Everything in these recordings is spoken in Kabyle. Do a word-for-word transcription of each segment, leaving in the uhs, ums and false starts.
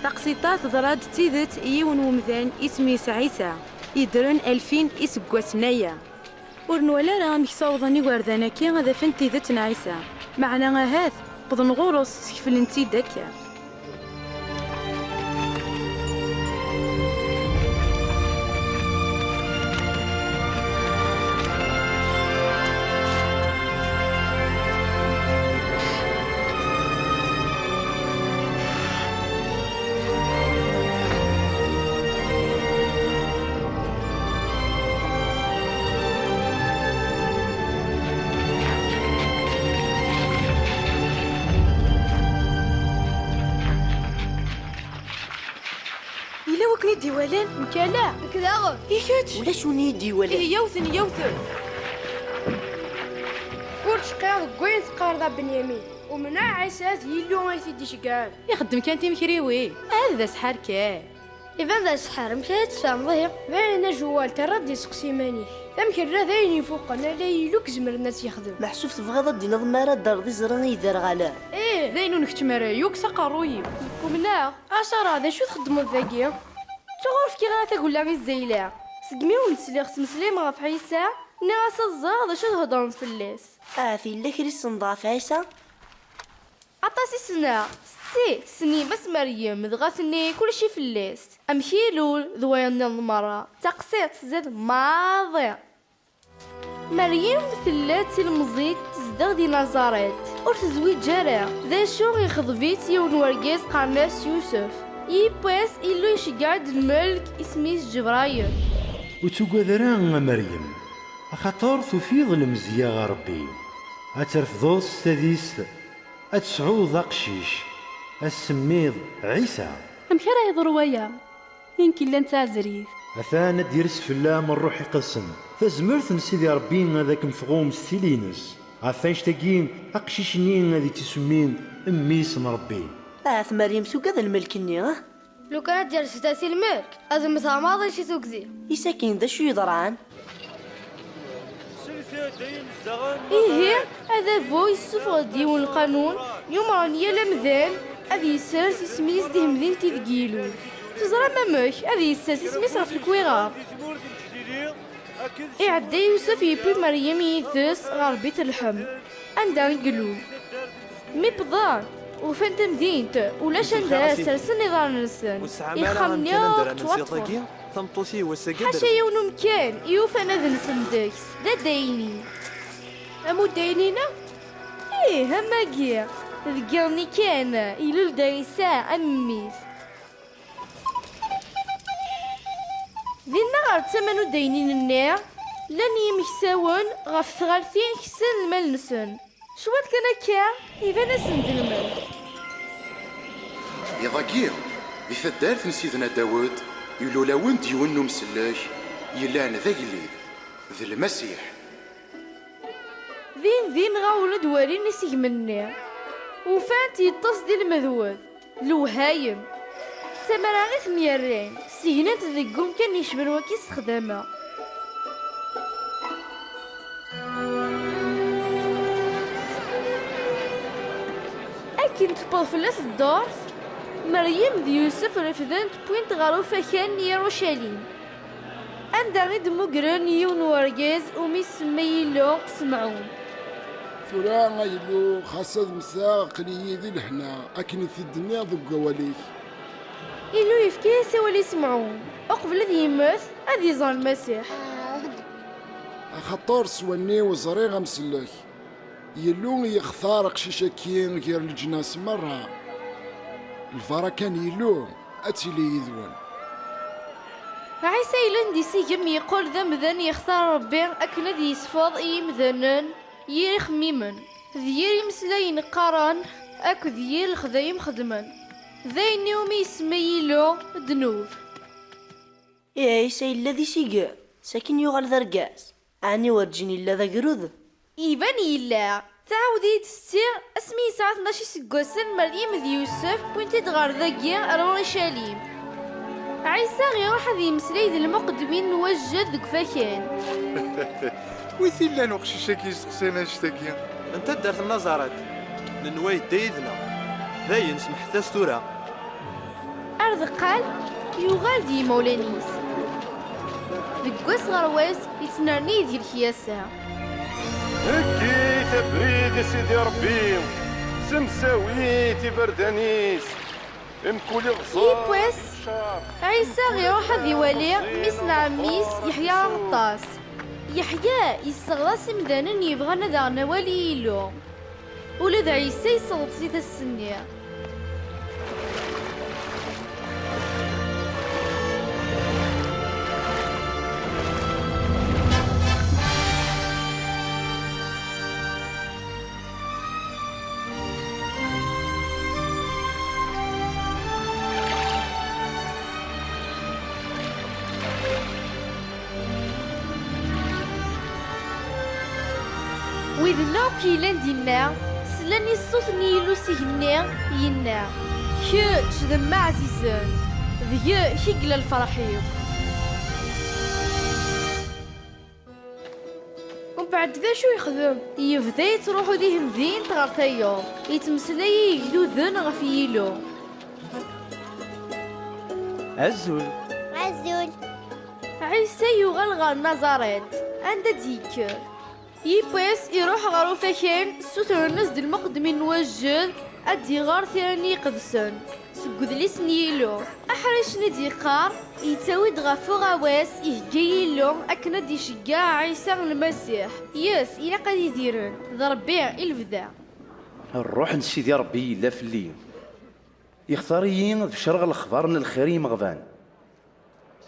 Taqsiṭ-a teḍra-d d tidet i yiwen n wemdan isem-is Ɛisa, yeddren alfin iseggasen aya. Ur nwala ara amek ssawḍen igerdan-agi ad afen tidet n Ɛisa, meɛna ahat wwḍen ɣur-s, skeflen-tt-id akka. Yella wakken i d-iwalan? Nekk ala. Nekk daɣen. I kečč? Ulac win i yi-d-iwalan. Ihi yawten, yawten. Ur d-cqiɣ deg wayen teqqareḍ a Benyamin. Umneɣ Ɛisa d Yillu ay t-id-iceggɛen. Ixeddem kan timekriwin. Ad d asḥar kan. Iban d asḥar, amek ara tfehmeḍ ihi? D ayen ajewwal terriḍ-d iseqsi iman-ik. Tamekrra d ayen ifuqen, ala Yillu i izemren ad tt-yexdem. Meḥsub tebɣiḍ ad d-tiniḍ mi ara d-terreḍ iẓri i yiderɣalen? Ih! D ayen ur nkeččem ara yakk s aqerruy-im. Umneɣ. A Sarah, d acu txeddmeḍ dagi? Ttuɣ ur fkiɣ ara tagella i zzayla. Segmi wen-d-sliɣ tettmeslayem ɣef Ɛisa, nniɣ-as ad ẓreɣ d acu theddrem fell-as. Ahat yella kra i tessneḍ ɣef Ɛisa? Aṭas i ssneɣ. Setti, tessen yemma-s Meryem, dɣa tenna-yi kullec i fell-as. Amek i ilul, d wayen nniḍen merra. Taqsiṭ, tzad maḍi. Meryem tella d tilemẓit tezdeɣ di Nazaret. Ur tezwiǧ ara. D acu, ixḍeb-itt yiwen n wergaz qqaren-as Yusef. Yiwwas, Illu iceggeɛ-d lmelk, isem-is Ǧebrayel. Ur ttugad ara a Meryem, axaṭer tufiḍ lemzeyya ɣer Ṛebbi. Ad terfdeḍ s tadist, ad tesɛuḍ aqcic, ad s-semmiḍ Ɛisa. Amek ara yeḍru waya? I nekk yellan d taɛezrit. Atan ad d-ires fell-am Ṛṛuḥ Iqedsen. Tazmert n Sidi Ṛebbi ad kem-tɣum s tili-ines. Ɣef wannect-agi, aqcic-nni ad ittisemmi Mmi-s n Ṛebbi. Ahat Meryem tugad lmelk-nni, ah? Lukan ad d-ires zdat-i lmelk, ad mmteɣ maḍi si tugdi. I sakin, d acu yeḍran? Ihi, adabu yessufeɣ-d yiwen n lqanun yumren yal amdan ad yessers isem-is di temdint ideg ilul. Teẓram amek? Ad yessers isem-is ɣef lekwiɣa. Iɛedda Yusef yewwi Meryem yid-s ɣer Bitleḥem, anda i ilul. Mi wwḍen, ufan tamdint ulac anda ara sersen iḍarren-nsen, ixxamen-nni akk ttwaṭṭfen. Ḥaca yiwen umkan i ufan ad nsen deg-s, d adayni. Am udayni-nneɣ? Ih, am wagi. Deg yiḍ-nni kan, ilul-d Ɛisa am mmi-s. Dinna ɣer tama n udaynin-nni, llan yimeksawen ɣef tɣaltin kksen lmal-nsen. Cwiṭ kan akka, iban-asen-d lmelk. Iḍ-agi, di taddart n Sidna Dawed, ilul-awen-d yiwen n umsellek yellan d agellid, d Lmasiḥ. Din din ɣawlen ad walin isigmen-nni. Ufan-t yeṭṭes di lmedwed, d lewhayem. D tamara i ten-yerran, segnen-t deg umkan yecban waki ssexdameɣ. Akken tewweḍ fell-as ddurt, Meryem d Yusef refden-t, wwin-t ɣer ufakan n Yirucalim, anda i d-mmugren yiwen n urgaz umi isemma Yillu Semɛun. Tura, a Yillu, xas ad mmteɣ, aql-iyi di lehna, akken i t-id-tenniḍ deg wawal-ik. Illu yefka-yas awal i Semɛun, uqbel ad yemmet, ad iẓer Lmasiḥ. Axaṭer s wallen-iw ẓriɣ amsellek. Yillu yextar aqcic-agi gar leǧnas merra. Lbaraka n Yillu ad tili yid-wen. Ɛisa yellan d isigem yeqqel d amdan yextar Ṛebbi akken ad yesfeḍ i yimdanen yir ixemmimen, d yir imeslayen qqaren akked yir lexdayem xedmen. D ayen iwumi isemma Yillu ddnub. Ihi Ɛisa yella d isigem, sakin yuɣal d argaz. Ɛni werǧin yella d agrud? Iban yella. Tɛawed-iyi-d setti, asmi yesɛa tnac iseggasen, Meryem d Yusef wwin-t-id ɣer dagi, ar Uṛicalim. Ɛisa iṛuḥ ad yemmeslay d lmuqeddmin n wajjed deg ufakan. Wi t-illan uqcic-agi yesteqsayen annect-agi? N taddart n Nazaret. Nenwa yedda yid-neɣ. Dayen, semḥet-as tura. Deqqal, yuɣal d yimawlan-is. Deg wass ɣer wass, yettnerni di lekyasa. Heggit abrid i Sidi Ṛebbi, semsawit iberdan-is, mkul iɣẓer. Yiwwas, Ɛisa iṛuḥ ad iwali mmi-s n ɛemmi-s Yeḥya Aɣeṭṭas. Yeḥya yesseɣḍas imdanen yebɣan ad aɣen awal i Yillu. Ula d Ɛisa yesseɣḍes-it ass-nni. Widen akk yellan dinna, slan i ṣṣut n Yillu s igenni, yenna: "Kečč d mmeɛzizen, deg-k i yella lferḥ-iw." Umbeɛd d acu yexdem? Yebda yettruḥu di temdint ɣer tayeḍ, yettmeslay i yegduden ɣef Yillu. Azul. Azul. Ɛisa yuɣal ɣer Nazaret, anda d-yekker. Yiwwas iruḥ ɣer ufakan, ssutren-as-d lmuqeddmin n wajjed ad d-iɣer tira-nni iqedsen seg udlis n Yillu. Aḥric-nni d-yeqqar, yettawi-d ɣef uɣawas ihegga Yillu akken ad d-iceggeɛ Ɛisa Lmasiḥ. Yes, ilaq ad idiren d Ṛebbi i lebda. Ṛṛuḥ n Sidi Ṛebbi yella fell-i. Ixtar-iyi ad becreɣ lexbar n lxir i yimeɣban,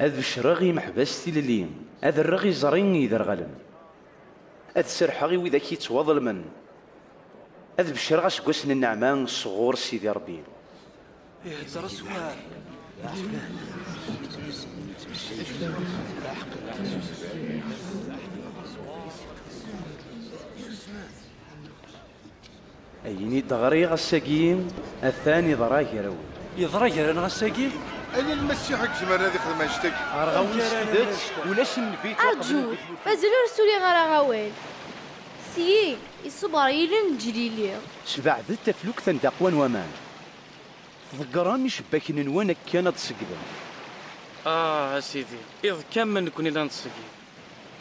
ad becreɣ i yimeḥbas tilelli, ad rreɣ iẓri i yiderɣalen, ad serrḥeɣ i widak yettwaḍelmen, ad becreɣ aseggas n nneɛma sɣur Sidi Ṛebbi. Ihedder s wal. Ayen i d-ɣriɣ ass-agi, atan iḍra gar-awen. Yeḍra gar-aneɣ ass-agi? Ala Lmasiḥ i izemren ad ixdem annect-agi. Ɣreɣ-awen s tidet, ulac nnbi yettwaxedmen. Arǧut, mazal ur suliɣ ara awal. Syin, iṣubb ɣer yilel n Ǧlili. Sbeɛdet taflukt anda aqwan waman. Tḍeggrem icebbaken-nwen akken ad d-tṣeggdem. Ah, a Sidi, iḍ kamel nekkni la nettṣeggid,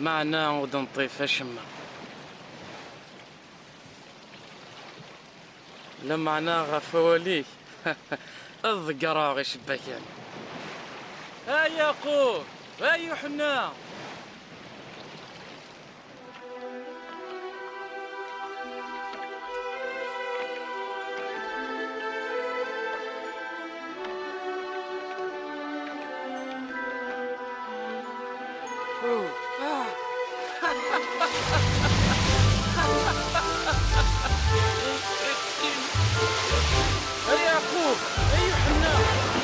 meɛna ur d-neṭṭif acemma. Lameɛna ɣef wawal-ik, ad ḍeggreɣ icebbaken. A Yeɛqub, a Yuḥenna! A Yeɛqub, a Yuḥenna,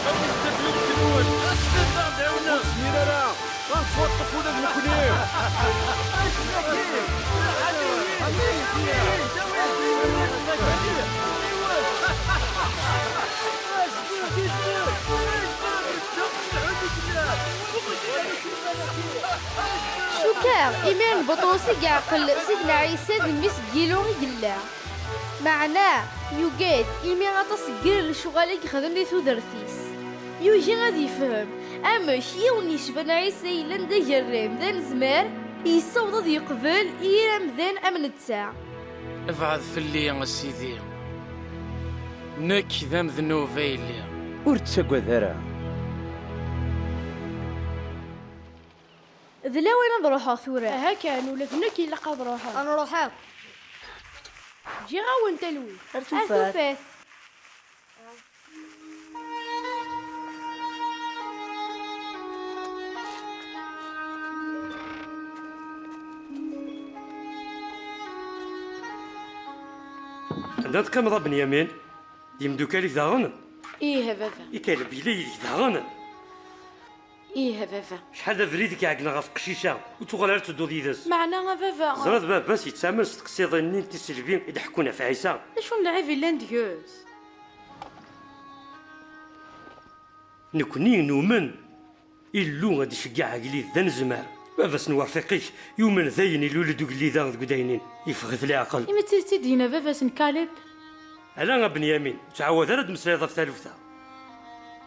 awit-d taflukt-nwen, aset-d ad aɣ-d-tɛawnem. Ur nezmir ara, ad nettwaṭṭef ula d nekkni. Cukkeɣ, imiren Buṭrus i yeɛqel Sidna Ɛisa d mmi-s n Yillu i yella. Meɛna, yugad, imi aṭas n yir lecɣal i yexdem di tudert-is. Yugi ad yefhem amek yiwen yecban Ɛisa yellan d agerram, d anezmar, yessaweḍ ad yeqbel i yir amdan am netta. Bɛed fell-i, a Sidi. Nekk d amednub ay lliɣ. Ur ttagad ara. D lawan ad ruḥeɣ tura. Aha kan, ula d nekk ilaq ad ruḥeɣ. Ad nruḥ akk. Ǧǧiɣ-awen talwit. Ar tufat. Ar tufat. Anda teqqimeḍ a Benyamin? D yimdukal-ik daɣen? Ih, a baba. Ikaleb yella yid-k daɣen? Ih, a baba. Acḥal d abrid i k-iɛegglen ɣef uqcic-a, ur tuɣal ara tedduḍ yid-s. Meɛna, a baba. Ẓriɣ baba-s yettamen s teqsiḍin-nni n tiselbi i d-ḥekkun ɣef Ɛisa. D acu n lɛib yellan deg-s? Nekni numen Illu ad iceggeɛ agellid d anezmar. Baba-s n werfiq-ik yumen dayen ilul-d ugellid-a deg udaynin, yeffeɣ-it leɛqel. Imi d tidet i d-yenna baba-s n Kaleb? Ala a Benyamin, ur ttɛawad ara ad d-tmeslayeḍ ɣef taluft-a.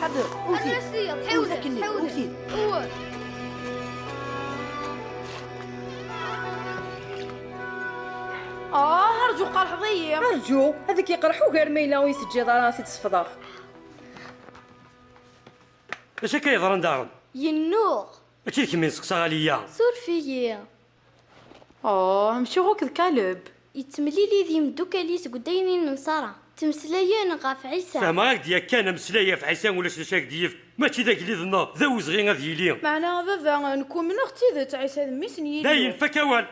Ḥader, ur t-id. Ḥader, ur t-id. Ḥader, ḥader. Ur. Ah, rǧu, qerḥeḍ-iyi. Rǧu, ad k-iqerḥ ugar ma yella ur yi-teǧǧiḍ ara ad t-id-sefḍeɣ. D acu akka yeḍran daɣen? Yennuɣ. Mačči d kemm i n-seqsaɣ a Liya. Suref-iyi. Oh, mcuɣ akked Kaleb. Yettemlili d yimddukal-is deg udaynin n Ṣara. Ttmeslayen ɣef Ɛisa. Fehmeɣ-ak-d yakan ameslay ɣef Ɛisa ulac d acu ara k-d-yefk. Mačči d agellid-nneɣ, d awezɣi ad yili. Meɛna a baba, nekk umneɣ d tidet Ɛisa d mmi-s n Yillu. Dayen, fak awal.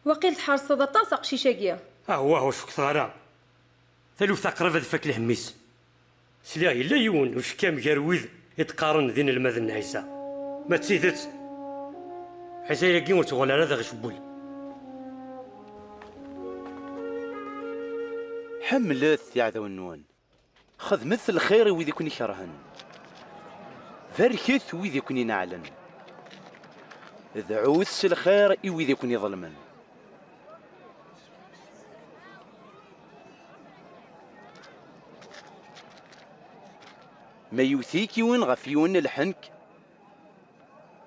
Waqil tḥerseḍ aṭas aqcic-agi. Awah, ur cukkeɣ ara. Taluft-a qrib ad ifak lhemm-is. Sliɣ yella yiwen ucekkam gar wid i d-qqaren d inelmaden n Ɛisa. Ma d tidet, Ɛisa-agi ur tuɣal ara d aɣecbul. Ḥemmlet iɛdawen-nwen. Xedmet lxir i wid i ken-ikerhen. Barket wid i ken-ineɛlen. Dɛut s lxir i wid i ken-iḍelmen. Ma yewwet-ik yiwen ɣef yiwen n lḥenk,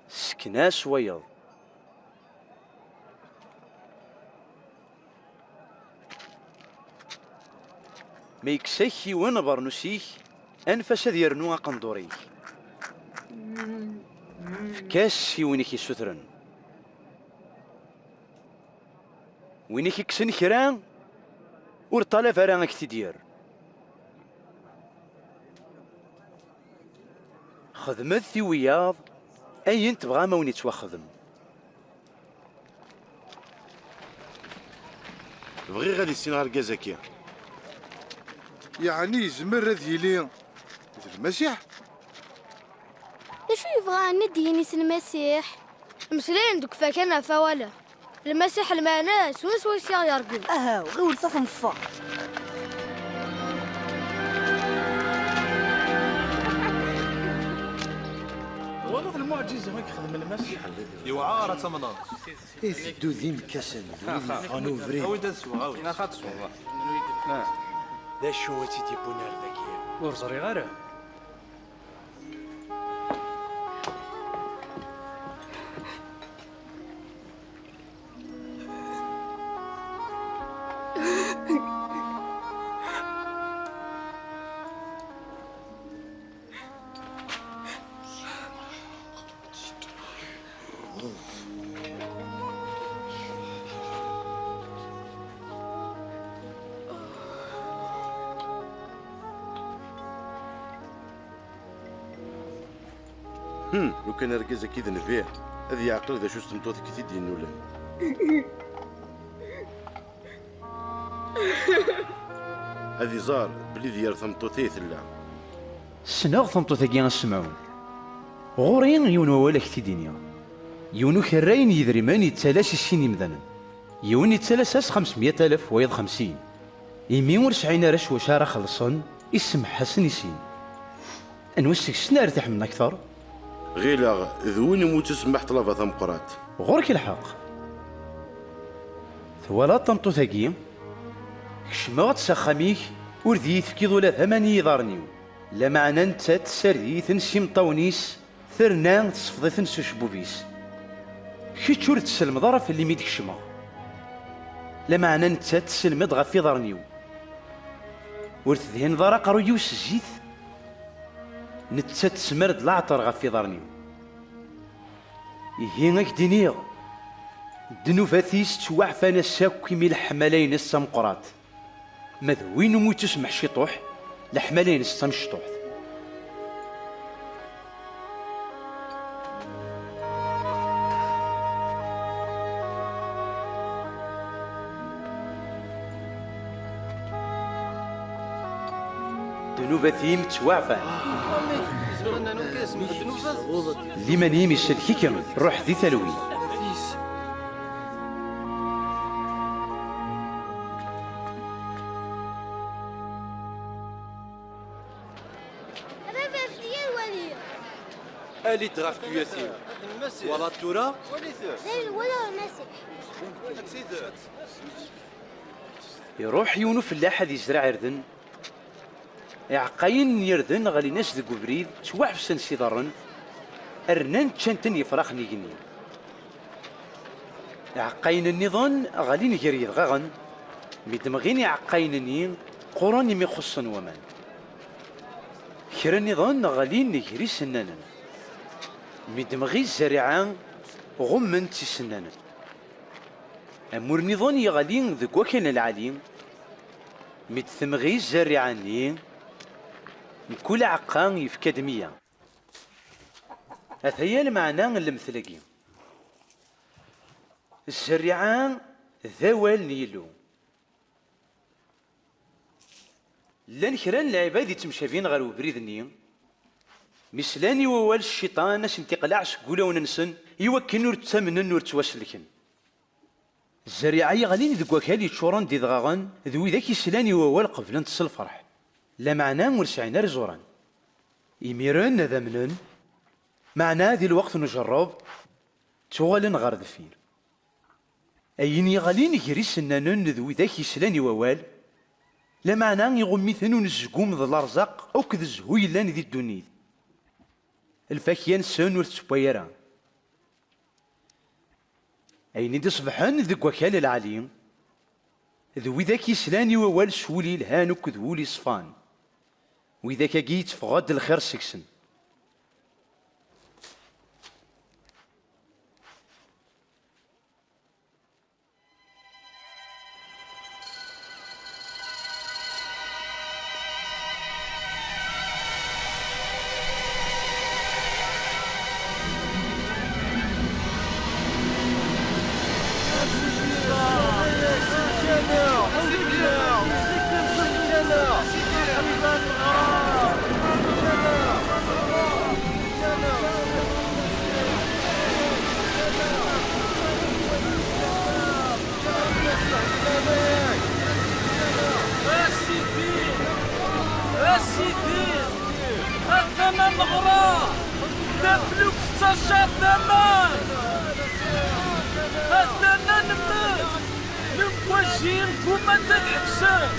sken-as wayeḍ. Ma yekkes-ak yiwen abeṛnus-ik, anef-as ad yernu aqendur-ik. Efk-as i win i k-yessutren. Win i k-ikksen kra, ur ṭṭalab ara ad k-t-id-yerr. Xedmet i wiyaḍ ayen tebɣam a wen-ittwaxdem. Bɣiɣ ad issineɣ argaz-agi. Yeɛni yezmer ad yili d Lmasiḥ? D acu yebɣa ad d-yini s Lmasiḥ? Mmeslayen deg ufakan ɣef wawal-a. Lmasiḥ lmeɛna-s win swayes i ɣ-yergel. Ahaw, ɣiwlet ad t-neḍfer. Twalaḍ lmuɛǧiza i yexdem Lmasiḥ? Yewɛer ad tamneḍ. Iteddu d imekkasen d wid yeffɣen ubrid. Awi-d ad sweɣ, awi-d. Ilaq ad tesweḍ. D acu i tt-id-yewwin ar dagi? Ur ẓriɣ ara. Hmm, lukan argaz-agi d nnbi, ad yeɛqel d acu s tmeṭṭut-agi t-id-yennulen. Ad iẓer belli d yir tameṭṭut ay tella. Ssneɣ tameṭṭut-agi a Semɛun. Ɣur-i yiwen wawal ad k-t-id-iniɣ. Yiwen ukerray n yidrimen yettalas i sin yimdanen. Yiwen yettalas-as xemsmya alaf, wayeḍ xemsin. Imi ur sɛin ara s wacu ara xellṣen, isemmeḥ-asen i sin. Anwa seg-sen ara t-iḥemmlen akteṛ? Ɣileɣ d win umi tt-isemmeḥ ṭṭlaba tameqqrant. Ɣur-k lḥeqq. Twalaḍ tameṭṭut-agi? Kecmeɣ-d s axxam-ik, ur d-iyi-tefkiḍ ula d aman i yiḍarren-iw. Lameɛna nettat tessared-iyi-ten s imeṭṭawen-is, terna tessefḍ-iten s ucebbub-is. Kečč ur d-tselmeḍ ara fell-i mi d-kecmeɣ. Lameɛna nettat tesselmed ɣef yiḍarren-iw. Ur tedhineḍ ara aqerruy-iw s zzit. Nettat tesmer-d leɛṭer ɣef yiḍarren-iw. Ihi ad k-d-iniɣ, ddnubat-is ttwaɛfan-as akk imi leḥmala-ines d tameqqrant. Ma d win umi ur ttusemmeḥ ciṭuḥ, leḥmala-ines d tamecṭuḥt. Ddnubat-im ttwaɛfan. Liman-im isellek-ikem, ruḥ di talwit. A baba, efk-iyi ad waliɣ. Ali-d ɣef tuyat-iw. Twalaḍ tura? Dayen walaɣ Lmasiḥ. D tidet. Iruḥ yiwen ufellaḥ ad yezreɛ irden. Iɛeqqayen n yirden ɣlin-as deg ubrid, ttwaḥebsen s iḍarren, rnan ččan-ten yefrax n igenni. Iɛeqqayen nniḍen ɣlin gar yedɣaɣen, mi d-mɣin iɛeqqayen-nni qquren imi xuṣṣen waman. Kra nniḍen ɣlin gar isennanen, mi d-mɣi zzerriɛa ɣummen-tt isennanen. Amur nniḍen yeɣli deg wakal lɛali, mi d-temɣi zzerriɛa-nni, mkul aɛeqqa yefka-d meyya. Ataya lmeɛna n lemtel-agi. Zzerriɛa d awal n Yillu. Llan kra n lɛibad yettemcabin ɣer ubrid-nni, mi slan i wawal n cciṭan ad sen-t-iqleɛ seg wulawen-nsen, i wakken ur ttamnen ur ttwaselken. Zzerriɛa yeɣlin deg wakal yeččuren d idɣaɣen d widak yeslan i wawal qeblen-t s lferḥ. lameɛna ur sɛin ara iẓuran. Imiren ad amnen, meɛna di lweqt n ujerreb, ttuɣalen ɣer deffir. Ayen yeɣlin gar isennanen d widak yeslan i wawal, lameɛna iɣumm-iten unezgum d lerẓaq akked zzhu yellan di ddunit. Lfakya-nsen ur tettewway ara. Ayen i d-iṣebḥen deg wakal lɛali, d widak yeslan i wawal s wul yelhan akked wul yeṣfan. Widak-agi yetteffeɣ-d lxir seg-sen. A Sidi! A Sidi! Atan ameɣrad! Taflukt d tacaḍ d aman! Atan ad nemmet! Lemwaji ggumant ad ḥebsen!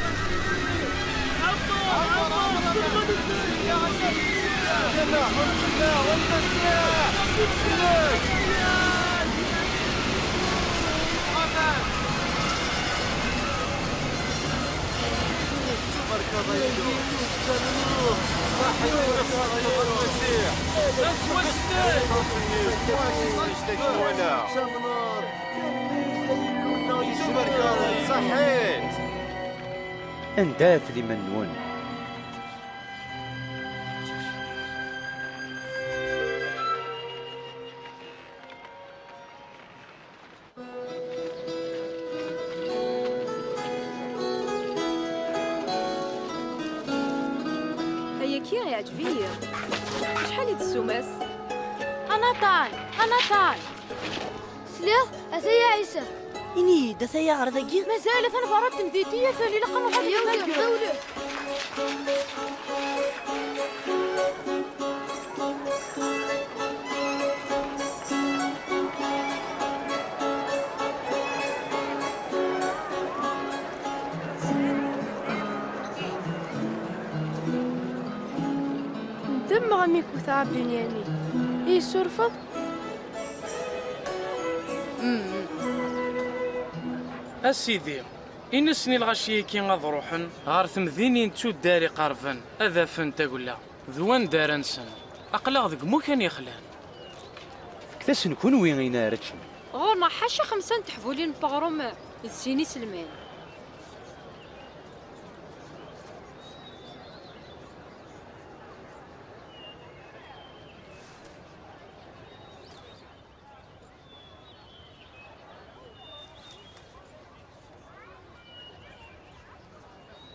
Anda-t liman-nwen? Ayagi iɛǧeb-iyi. Acḥal i d-tessumas? Anaṭan! Anaṭan! Sliɣ, ataya Ɛisa. Ini-yi-d, ataya ɣer dagi? Mazal, atan berra n temdint, iyyat, ilaq ad nruḥ ad nmagger. Ndemmeɣ mi k-wteɣ a Binyamin. I yi-surfeḍ? A Sidi, ini-asen i lɣaci-agi ad ruḥen ɣer temdinin d tuddar iqerben ad afen tagella d wanda ara nsen. Aql-aɣ deg imukan yexlan. Fket-asen kunwi ayen ara ččen. Ɣur-neɣ ḥaca xemsa n teḥbulin n weɣrum d sin iselman.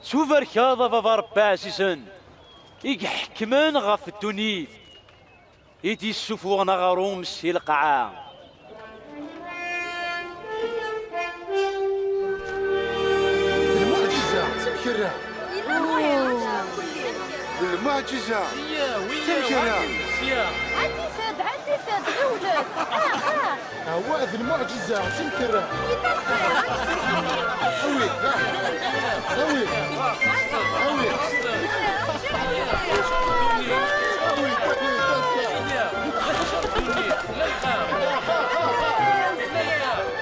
Tubarkeḍ a baba Ṛebbi ɛzizen, i iḥekmen ɣef ddunit, i d-yessufuɣen aɣrum si lqaɛa. D lmuɛǧiza, d tamkerra. D lmuɛǧiza, d tamkerra. Ɛeddi fad, ɛeddi fad, ɣiwlet. Ah, ah. Awah, d lmuɛǧiza, d tamkerra. Awi, awi, awi, awi.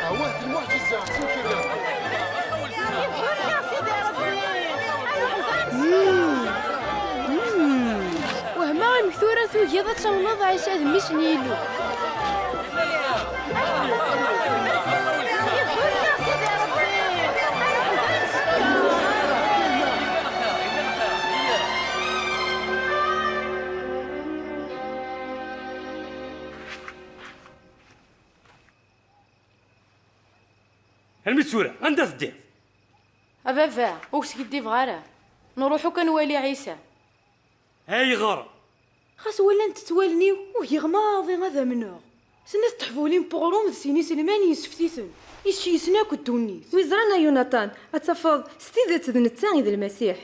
Awah, d lmuɛǧiza, d tamkerra. Wehmeɣ amek tura tugiḍ ad tamneḍ Ɛisa d mmi-s n Yillu. Almi d tura, anda teddiḍ? A baba, ur k-skiddibeɣ ara. Nruḥ akk ad nwali Ɛisa. Ayɣer? Xas walant-t wallen-iw, ugiɣ maḍi ad amneɣ. Snat teḥbulin n weɣrum d sin iselman yessefti-ten. Yesseysna akk ddunit. Wi ẓran a Yunatan, ad tafeḍ s tidet d netta i d Lmasiḥ.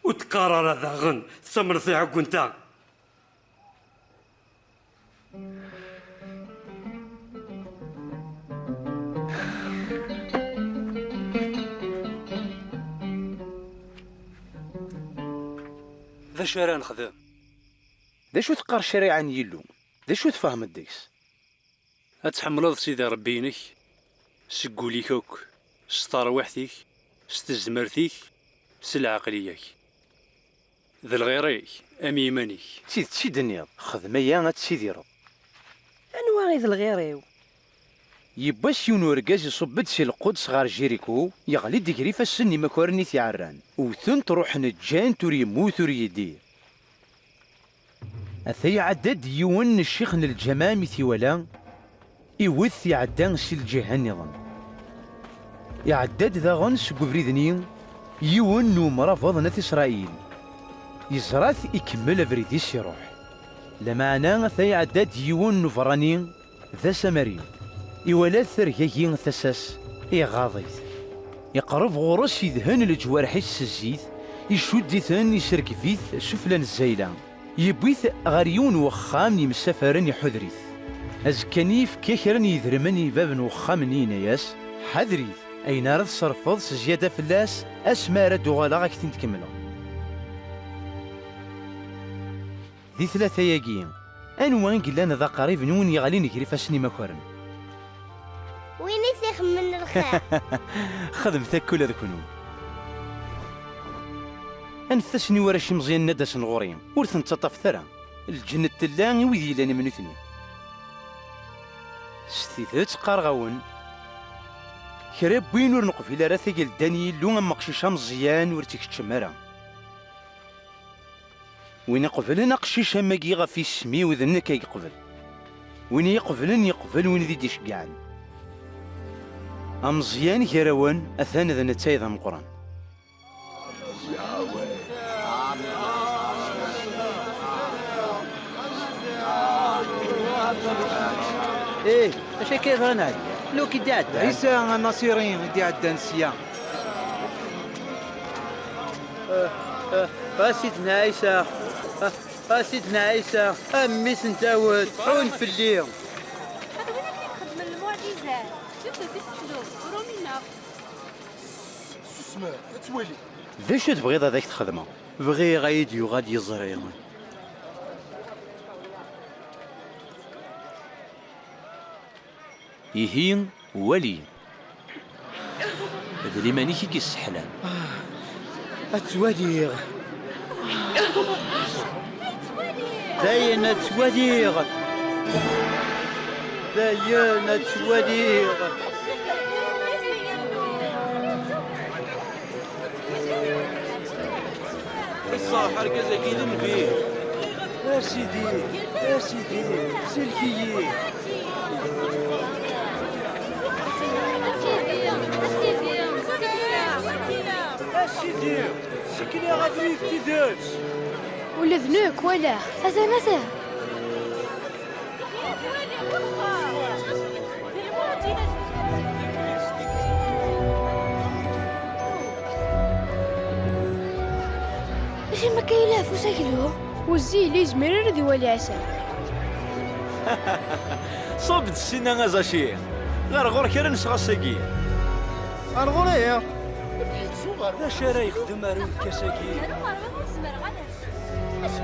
Ur d-qqar ara daɣen tettamneḍ tiɛeggunt-a. D acu ara nexdem? D acu teqqar ccariɛa n Yillu? D acu tfehmeḍ deg-s? Ad tḥemmleḍ Sidi Ṛebbi-inek seg wul-ik akk, s terwiḥt-ik, s tezmert-ik, s lɛeqliya-k. D lɣir-ik am yiman-ik. D tidet i d-tenniḍ, xdem aya ad tidireḍ. Anwa i d lɣir-iw? Yiwwas yiwen urgaz iṣubb-d si lquds ɣer Jiriku, yeɣli-d gar ifassen n imakaren i t-iɛerran, wten-t, ruḥen ǧǧan-t, ur yemmut ur yeddir. Ata iɛedda-d yiwen n ccix n lǧameɛ mi t-iwala, iwet iɛedda si lǧiha nniḍen. Iɛedda-d daɣen seg ubrid-nni yiwen n umrabeḍ n At Isṛayil. Yeẓra-t ikemmel abrid-is iruḥ. Lameɛna ata iɛedda-d yiwen n uberrani d asamari. Iwala-t tergagi tasa-s, iɣaḍ-it. Iqreb ɣur-s, idhen leǧwarḥ-is s zzit, icudd-iten, iserkeb-it sufella n zzayla. Yewwi-t ɣer yiwen n wexxam n yimsafaren, iḥuder-it. Azekka-nni, yefka kra n yidrimen i bab n wexxam-nni, yenna-yas: "Ḥader-it, ayen ara tṣerfeḍ s zzyada fell-as, asmi ara d-uɣaleɣ ad k-ten-kemmleɣ." Di tlata-agi, anwa i yellan d aqrib n win yeɣlin gar ifassen imakaren? Win i s-ixemmen lxir. Xedmet akka ula d kenwi. Anfet-asen i warrac imeẓyanen ad d-asen ɣur-i, ur ten-ttaṭṭafet ara. Lǧennet tella i wid yellan am nutni. S tidet qqareɣ-awen, kra n win ur neqbil ara tagelda n Yillu am uqcic ameẓyan ur tt-ikeččem ara. Win iqeblen aqcic am wagi ɣef yisem-iw, d nekk ay yeqbel. Win i iqeblen, yeqbel win i d-iceggɛen. Ameẓyan gar-awen, atan d netta ay d ameqqran. Ih, acu akka yeḍran ɛad? Luke i d-iɛeddan. Ɛisa anasiri i d-iɛeddan sya. Ah, ah, a Sidna Ɛisa, ah, a Sidna Ɛisa, a mmi-s n Dawed, ḥun fell-i. Ḥader win akken i ixeddmen lmuɛǧizat, ttut-t i teqlub, ur umineɣ. Susem, ad twali. D acu tebɣiḍ ad ak-t-xedmeɣ? Bɣiɣ ad yi-d-yuɣal yiẓri. Ihi, wali. D liman-ik i yesseḥlan. Ad twaliɣ. Dayen ad twaliɣ. Dayen ad twaliɣ. Ṣṣeḥ, argaz-agi d nnbi. A Sidi, a Sidi, sellek-iyi. A Sidi, ssekneɣ abrid d tidet. Ula d nekk walaɣ. Atan, atan. Acimi akka yella ɣef usaklu? Wezzil, yezmir ara d-iwali Ɛisa. Ṣub-d ssinna a Zaci. Ɣer ɣur-k ara nesɣ ass-agi. Ɣer ɣur-i. D acu ara yexdem ar unekkes-agi? Acu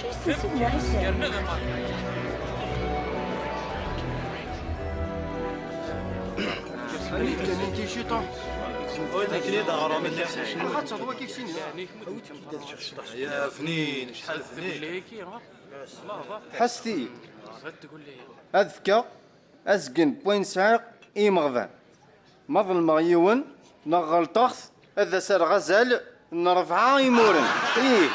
i d-yenna Ɛisa? Akken i d-ɣrum mliḥ. Axaṭer wagi sin. Ya bnin, acḥal d bnin. Ḥesset-iyi. Ad fkeɣ azgen n wayen sɛiɣ i yimeɣban. Ma ḍelmeɣ yiwen, neɣ ɣelṭeɣ-t, ad as-rreɣ azal n rebɛa imuren. Ih.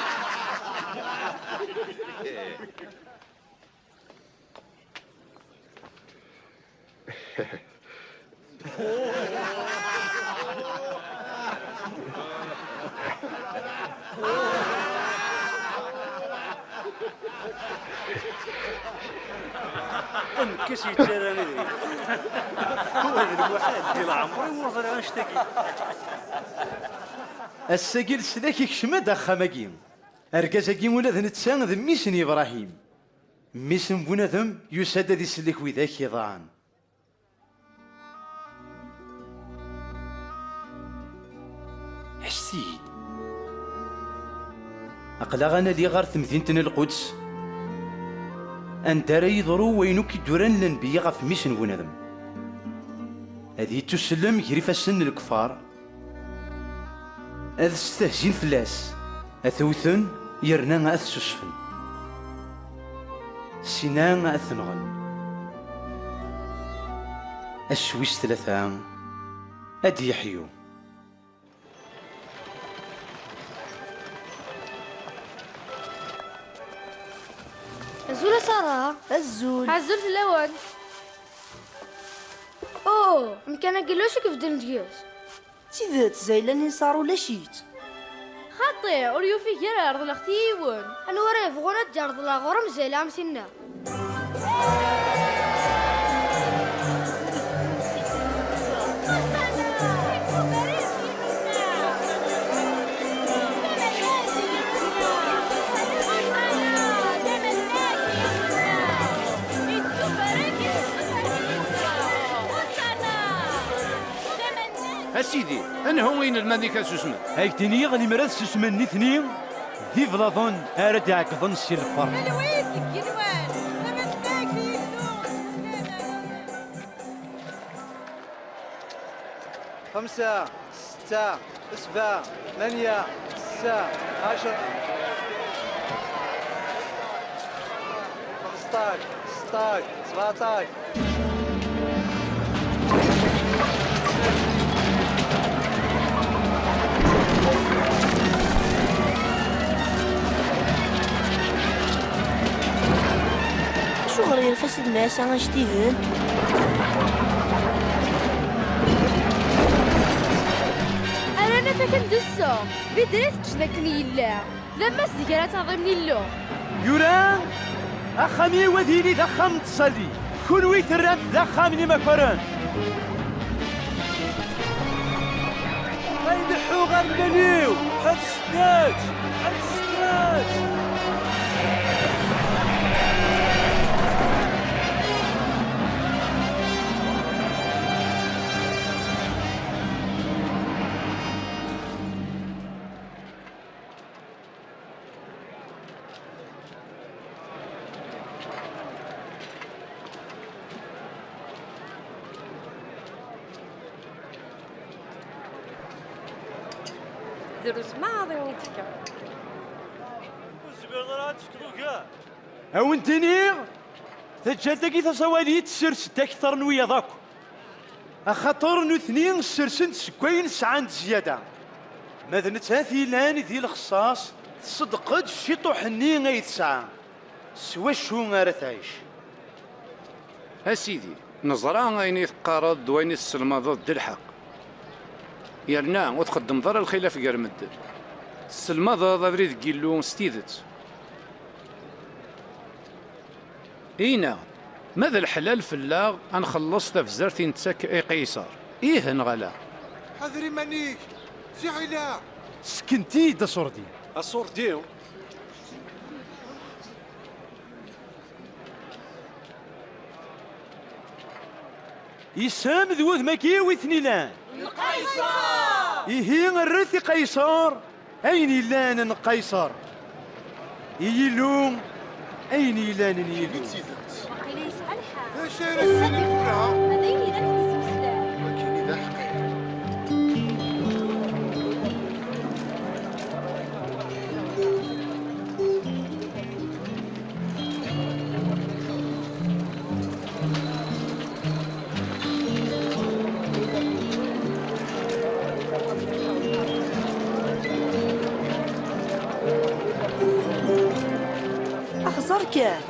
Amekkes yettarran idrimen. Wa d lmuḥal, di leɛmer-iw ur ẓriɣ annect-agi. Ass-agi leslak ikcem-d axxam-agi. Argaz-agi ula d netta d mmi-s n Yebrahim. Mmi-s n bunadem yusa-d ad isellek widak iḍaɛen. Ḥesset-iyi-d. Aql-aɣ ad nali ɣer temdint n Lquds, anda ara yeḍru wayen akk i d-uran lenbiya ɣef mmi-s n bunadem. Ad yettusellem ger ifassen n lekfar, ad stehzin fell-as, ad t-wten, yerna ad t-susfen. Sina ad t-nɣen. Ass wis tlata, ad d-yeḥyu. Azul a Sara. Azul. Azul fell-awen. Oh, amkan-agi ulac i ibeddlen deg-s. D tidet, Zayla Nisar ulac-itt. Xaṭi, ur yufi gar reḍleɣ-t i yiwen. Anwa ara yebɣun ad d-yerḍel ɣur-m Zayla am tinna? A Sidi, anhu i inelmaden-ik ad susmen? Ad k-d-iniɣ, limer ad susmen nitni, d iblaḍen ara d-iɛeggḍen si lferḥ. Talwit deg yigenwan, tama tnag di Yillu. خمسة، ستة، سبعة، ثمانية، تسعة، عشرة، خمسطاش، ستطاش، سبعطاش. Acuɣer yerfa Sidna Ɛisa anect-ihin? Ara naf akken d sseɣ, bidri teǧǧen akken yella. D ammas d gar ad taḍim n Illu. Yura, axxam-iw ad yili d axxam n tṣali, kunwi terram-t d axxam n imakaren. Ma ileḥḥu ɣer lmal-iw, ḥebset-t! Ḥebset-t! Drus maḍi i d-tefka. Ur tezmireḍ ara ad tefkeḍ ugar. A wen-d-iniɣ, taǧǧalt-agi taẓawalit tessers-d akteṛ n wiyaḍ akk. Axaṭer nutni ssersen-d seg wayen sɛan d zzyada. Ma d nettat yellan di lexṣaṣ, tṣeddeq-d ciṭuḥ-nni ay tesɛa. S wacu ara tɛic? A Sidi, neẓra ayen i teqqareḍ d wayen i tesselmadeḍ d lḥeqq. Yerna ur txeddmeḍ ara lxilaf gar medden. Tesselmadeḍ abrid n Yillu s tidet. Ini-aɣ-d, ma d leḥlal fell-aɣ ad nxelleṣ tabzert i nettak i Qayṣer, ih neɣ ala? Ḥader iman-ik, ziɣ ila! Sken-iyi-d aṣurdi. Aṣurdi? Isem d wudem-agi wi ten-ilan? Lqayṣer! Ihi, rret i Qayṣer ayen yellan n Qayṣer, i Yillu ayen yellan n Yillu. Waqila yesɛa lḥeqq. D acu ara s-tiniḍ tura? Ma d ayen yellan ad yettmeslay. Wagi d aḥeqqi. Axẓer kan,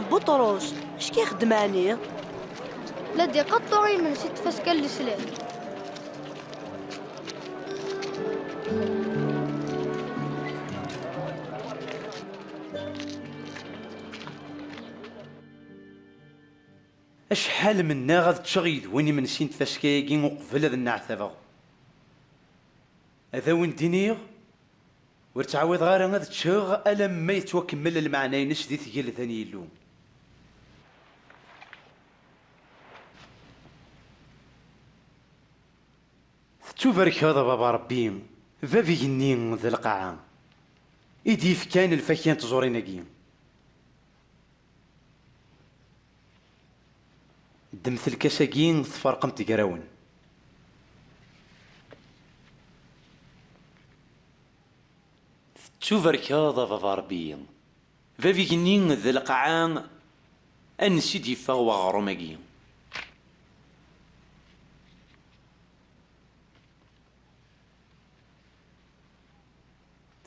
d Buṭrus, acu k-ixeddem ɛni? La d-iqeṭṭu imensi n tfaska n leslak. Acḥal mennaɣ ad ččeɣ yid-wen imensi n tfaska-agi uqbel ad nneɛtabeɣ. Ad awen-d-iniɣ, ur ttɛawiḍeɣ ara ad ččeɣ alamma yettwakemmel lmeɛna-ines di tgelda n Yillu. Tettubarkeḍ a Baba Ṛebbi, bab igenni d lqaɛa, i d-yefkan lfakya n tẓurin-agi. Ddmet lkas-agi, tferqemt gar-awen. Tettubarkeḍ a Baba Ṛebbi, bab igenni d lqaɛa, ansi d-yeffeɣ weɣrum-agi?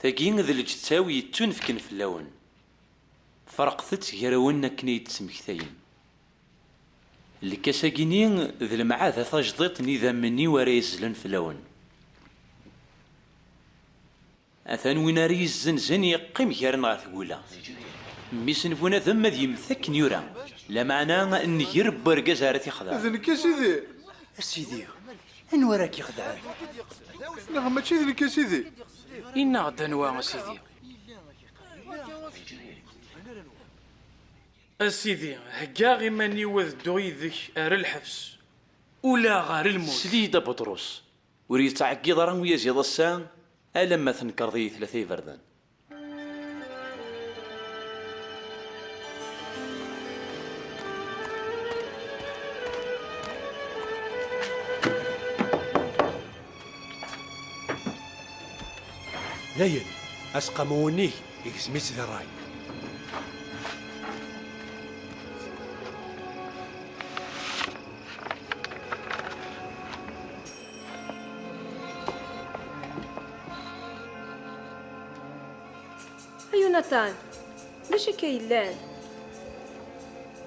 Tagi d lǧetta-w yettunefken fell-awen. Ferqet-tt gar-awen akken ay d-ttmektayen. Lkas-agi-ni d lemɛada tajdiṭ n idammen-iw ara yezzlen fell-awen. Atan win ara yezzenzen yeqqim gar-n ɣer tgula. Mmi-s n bunadem ad yemmet akken yura, lameɛna nnger n wergaz ara t-ixdeɛ. D nekk, a Sidi! A Sidi, anwa ara k-ixedɛen? Neɣ mačči d nekk, a Sidi? Inna-ɣ-d anwa, a Sidi. A Sidi, heggaɣ iman-iw ad dduɣ yid-k ar lḥebs, ula ɣer lmut. Sel-iyi-d a Buṭrus, ur yettɛeggiḍ ara uyaziḍ ass-a alamma tnekreḍ-iyi tlata iberdan. Dayen, aseqqamu unnig igzem-itt di ṛṛay. A Yunatan, d acu akka yellan?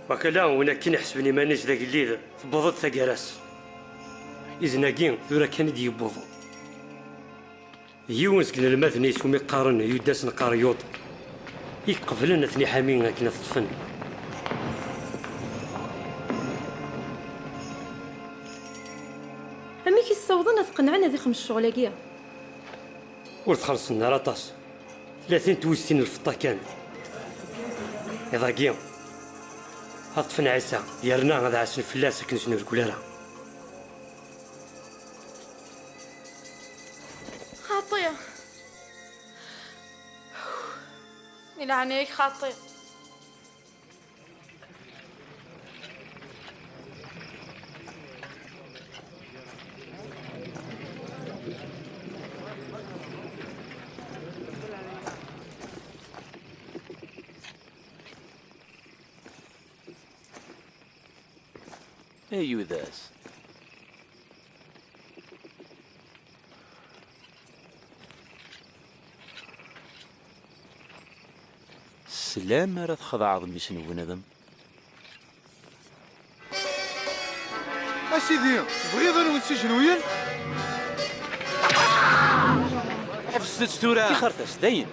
Wakala win akken iḥesben iman-is d agellid, tewweḍ-d taggara-s. Izen-agi tura kan i d-yewweḍ. D yiwen seg inelmaden-is umi qqaren Yudas n Qaryuṭ i iqeblen ad ten-iḥami akken ad t-ṭṭfen. Amek i ssawḍen ad qenɛen ad ixdem ccɣel-agi? Ur t-xellṣen ara aṭas. Tlatin twiztin n lfeṭṭa kan. Iḍ-agi, ad ṭṭfen Ɛisa, yerna ad ɛassen fell-as akken ur t-nreggel ara. Xaṭi. Di leɛnaya-k, xaṭi. Ay Yudas. Sslam ara txedɛeḍ mmi-s n bunadem. A Sidi, tebɣiḍ ad wen-ssijenwiyen? Ḥebset-tt tura! Tixert-as, dayen!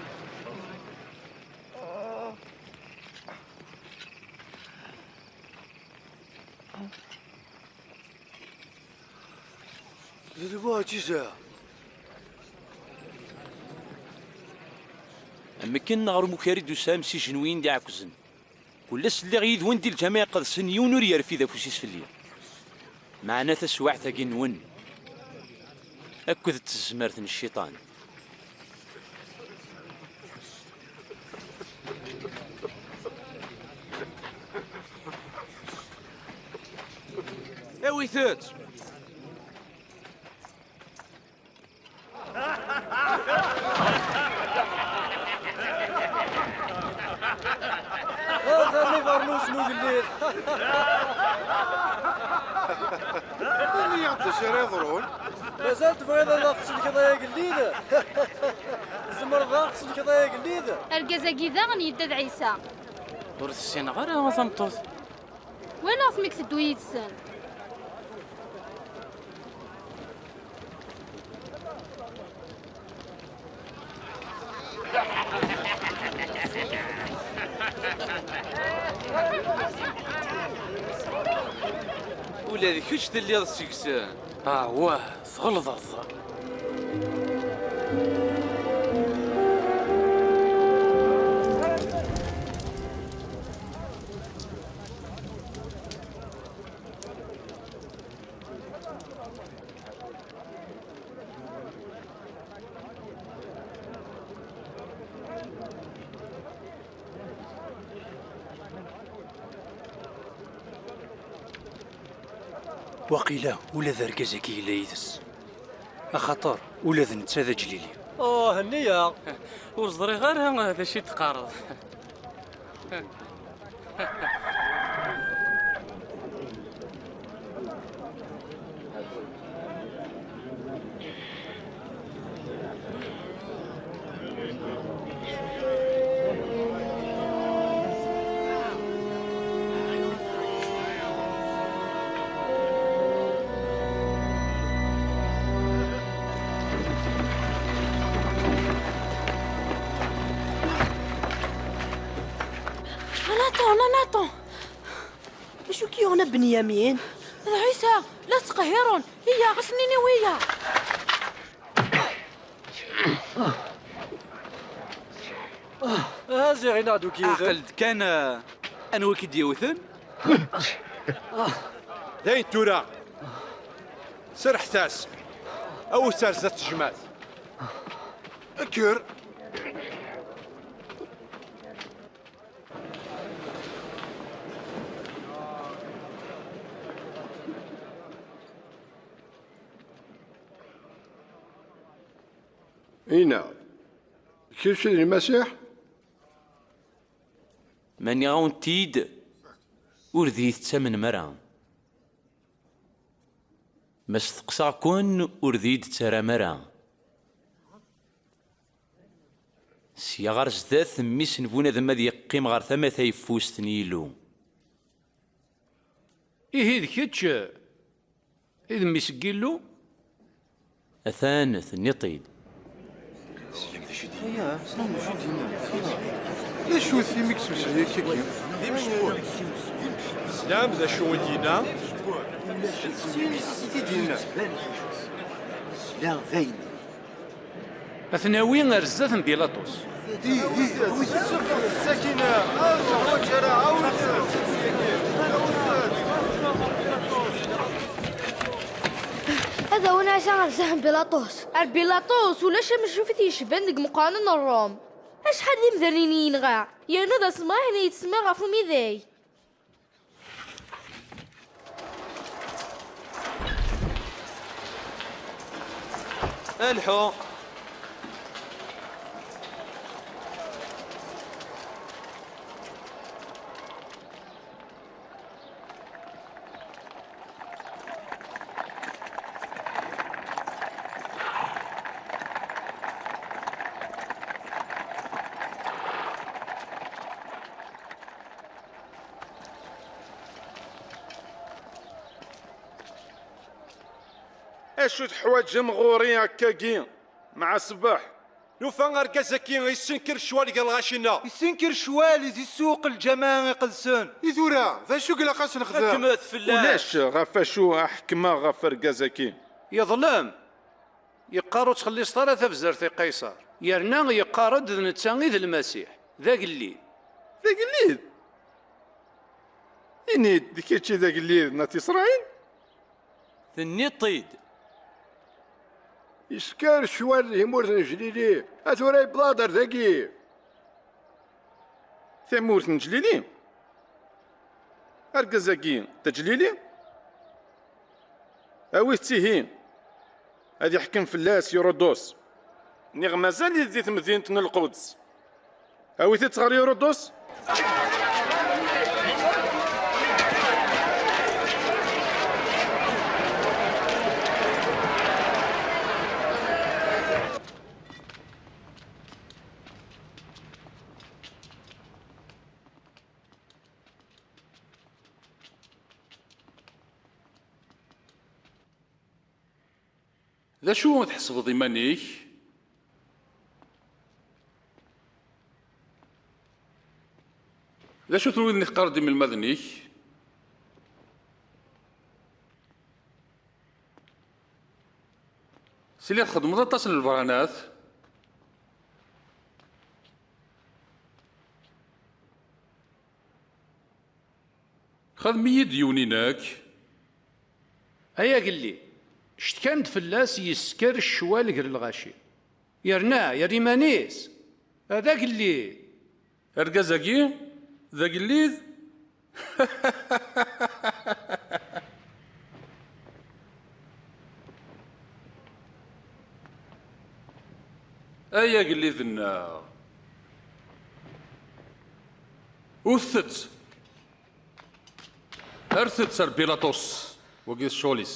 D lmuɛǧiza! Am akken ɣer umukar i d-tusam s ijenwiyen d iɛekzen. Kul ass lliɣ yid-wen di lǧameɛ iqedsen, yiwen ur yerfid afus-is fell-i. Meɛna taswiɛt-agi-nwen akked tezmert n cciṭan. Awit-tt! Atan ibernus n ugellid. Ini-aɣ-d d acu ara yeḍrun. Mazal tebɣiḍ ad aɣ-tsellkeḍ ay agellid? Tzemreḍ ad aɣ-tsellkeḍ ay agellid? Argaz-agi daɣen yedda d Ɛisa. Ur t-ssineɣ ara a tameṭṭut. Walaɣ-t mi iteddu yid-sen. Ula d kečč telliḍ seg-sen. Awah, tɣelḍeḍ. Waqila ula d argaz-agi yella yid-s, axaṭer ula d netta d aǧlili. Oh, henni-ya! Ur ẓriɣ ara d acu i d-teqqareḍ. Anaṭun, Anaṭun! Acu k-yuɣen a Benyamin? D Ɛisa, la tettqehhiren! Iyya, ɣas nini wiyya! Aha ziɣ, ini-aɣ-d wi k-yewten. Ɛqel-d kan, eh, anwa i k-id-yewten? Dayen tura, serrḥet-as, awit-tt ar zdat tejmaɛt. Kker! Ini-aɣ-d, kečč d Lmasiḥ? Ma nniɣ-awent-t-id, ur d iyi-tettamnem ara. Ma steqsaɣ-ken, ur d iyi-d-tettarram ara. Sya ɣer zdat, mmi-s n bunadem ad yeqqim ɣer tama tayeffust n Yillu. Ihi d kečč i d mmi-s n Yillu? Atan, tenniḍ-t-id. Aya, teslam d acu i d-yenna? D acu-t imi yettmeslay akkagi? Teslam d acu i d-yenna? Teslam d acu i d-yenna? Sla dayen. Ad t-nawi ar zdat n Bilaṭus. Ad awen Ɛisa ɣer zdat n Bilaṭus. Ar Bilaṭus, ulac amcuf i t-yecban deg imeqqranen n Ṛum. Acḥal d imdanen i yenɣa, yerna d asemraḥ i yettsemmiṛ ɣef umidag. Lḥu! Acu teḥwaǧem ɣur-i akkagi, mɛa ṣṣbeḥ? Nufa argaz-agi yessenker ccwal gar lɣaci-nneɣ. Yessenker ccwal i di ssuq lǧameɛ iqedsen. I tura, d acu i ilaq ad s-nexdem? Ḥekmet fell-as! Ulac ɣef acu ad ḥekmeɣ ɣef argaz-agi. Yeḍlem! Yeqqar ur ttxelliṣet ara tabzert i Qayṣer. Yerna yeqqar-d d netta i d Lmasiḥ, d agellid. D agellid? Ini-d, d kečč i d agellid n At Isṛayil? Tenniḍ-t-id. Yesker ccwal n tmurt n Jlili, a tura yewweḍ-d ar dagi. Tamurt n Jlili? Argaz-agi d aǧlili? Awit-t ihi, ad iḥkem fell-as Yurudus. Niɣ mazal-it di temdint n Lquds. Awit-t ɣer Yurudus. D acu tḥesbeḍ iman-ik? D acu-ten widen i teqqareḍ d imelmaden-ik? Tili txeddmeḍ aṭas n lebranat. Xdem-iyi-d yiwen-inek. Ay agellid, cetkan-d fell-as yesker ccwal gar lɣaci. Yerna, yerra iman-is. D agellid. Argaz-agi d agellid? Ay agellid-nneɣ. Wtet-t! Rret-t ar Bilaṭus, wagi d ccɣel-is.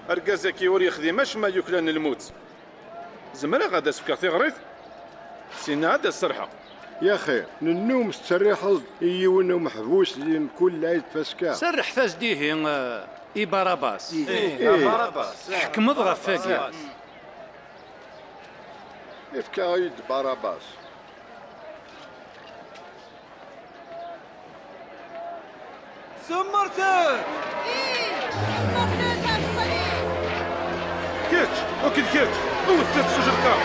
Argaz-agi ur yexdim acemma yuklalen lmut. Zemreɣ ad as-fkeɣ tiɣrit? Sina ad as-serḥeɣ. Yaxi, nennum tettserriḥeḍ-d i yiwen umeḥbus di mkul lɛid tfaska. Serrḥet-as-d ihi, eh, i Barabas. Ih, a Barabas. Tḥekmeḍ ɣef wagi. Efk-aɣ-d Barabas. Semmṛet-t! Ih, semmṛet-t ar ṣṣlib! Kečč, akked kečč, wwtet-t s ujelqam!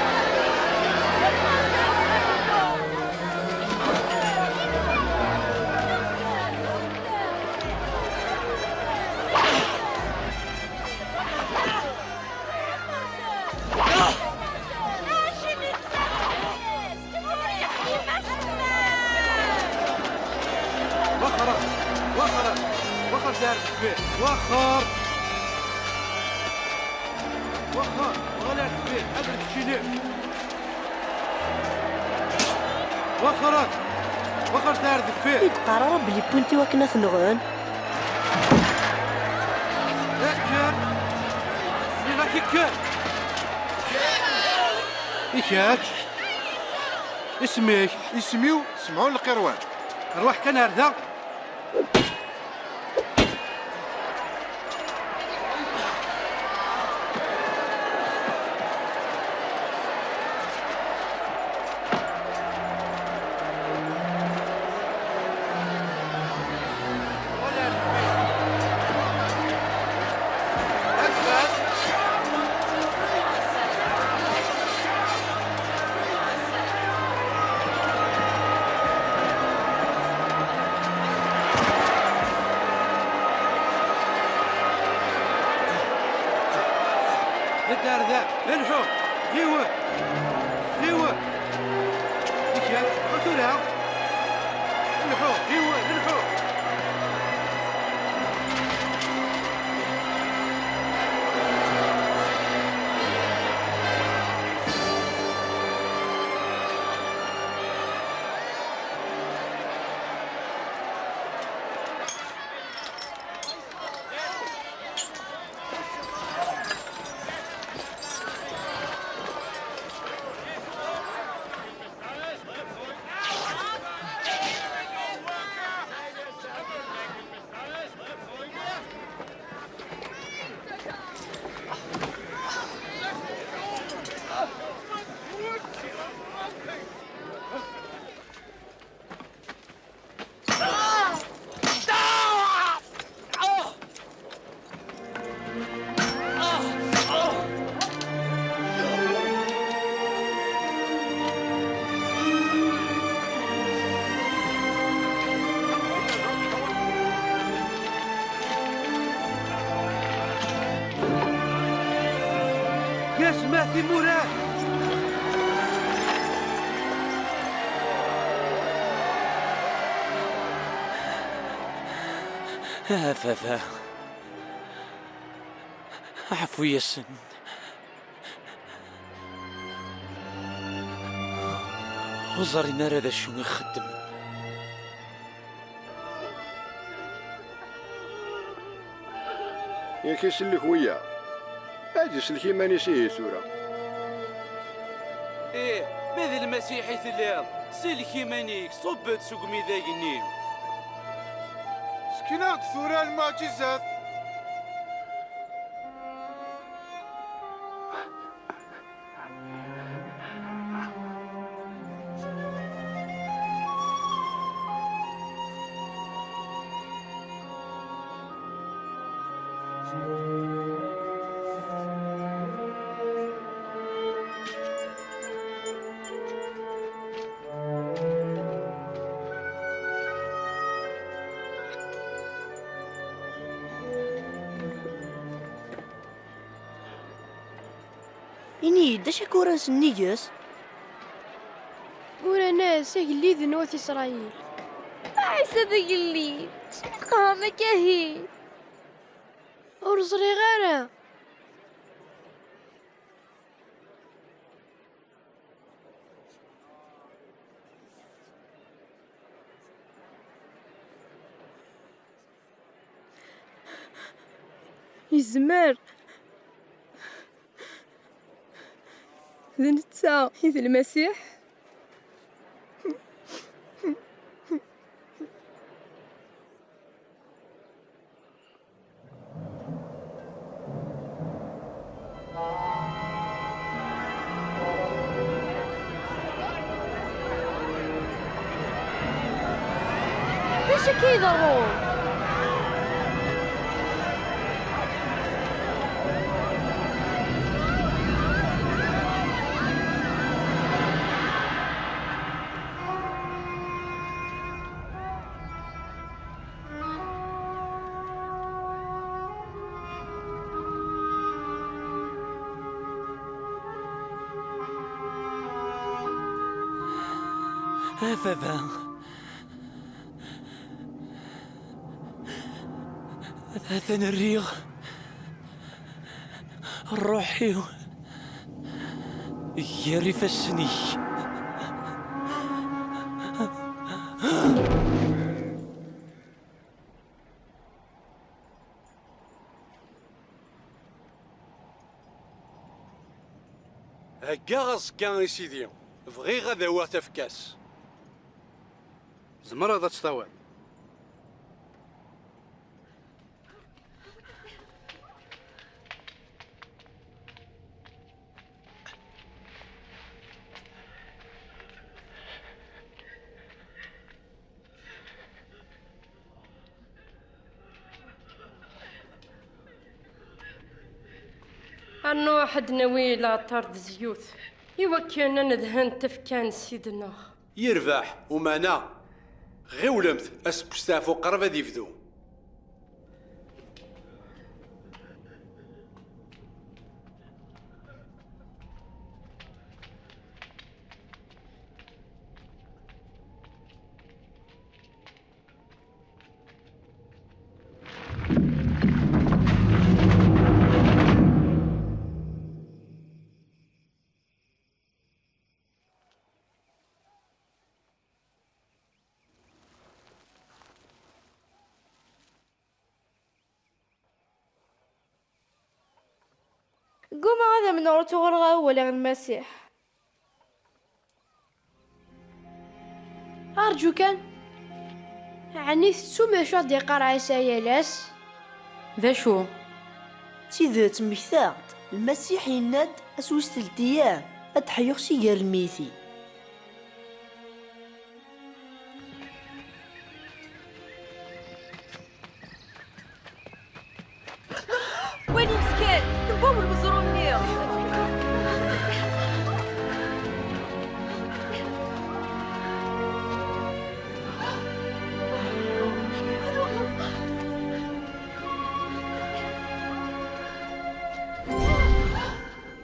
Wexxer! Wexxer! Wexxer ar deffir! Wexxer! Wexxer! Uɣal ar deffir! Ḥader keččini! Wexxer! Wexxer ar deffir! Ur d-qqar ara belli wwin-t i wakken ad t-nɣen. Kker! Nniɣ-ak kker! I kečč? Isem-ik? Isem-iw Semɛun Lqirwan. Rwaḥ kan ar da. Ar da, lḥu, ɣiwel, ɣiwel. I kečč, lḥu tura. Lḥu, ɣiwel, lḥu. Yasma timura! A baba, ɛfu-yasen. Ur ẓrin ara d acu i xeddmen. Yak isellek wiyaḍ. Ad isellek iman-is ihi tura. Ih, ma d Lmasiḥ i telliḍ, sellek iman-ik, ṣubb-d seg umidag-nni. Sken-aɣ-d tura lmuɛǧizat. Ini-yi-d, d acu akka uran sennig-s? Uran-as agellid n wat Isṛayil. Ɛisa d agellid, acimi tqehrem akka ahi? Ur ẓriɣ ara. Yezmer. D netta i d Lmasiḥ? D acu akka iḍerrun? A baba, atan rriɣ ṛṛuḥ-iw gar ifassen-ik. Heggaɣ aẓekka i Sidi, bɣiɣ ad awiɣ tafekka-s. Tzemreḍ ad tt-tawiḍ. Ad nruḥ ad d-nawi laɛṭer d zzyut, i wakken ad nedhen tafekka n Ssid-nneɣ. Yerbeḥ umeɛna, ɣiwlemt, aseggas n usteɛfu qrib ad yebdu. Ggumaɣ ad amneɣ ur ttuɣaleɣ ara walaɣ Lmasiḥ. Arǧu kan. Ɛni tettum d acu ad d-iqqar Ɛisa yal ass? D acu? D tidet, mmektaɣ-d. Lmasiḥ yenna-d, ass wis telt ayyam, ad d-ḥeyyeɣ si gar lmeyytin. Walimt kan, tewwam lmeẓru-nni!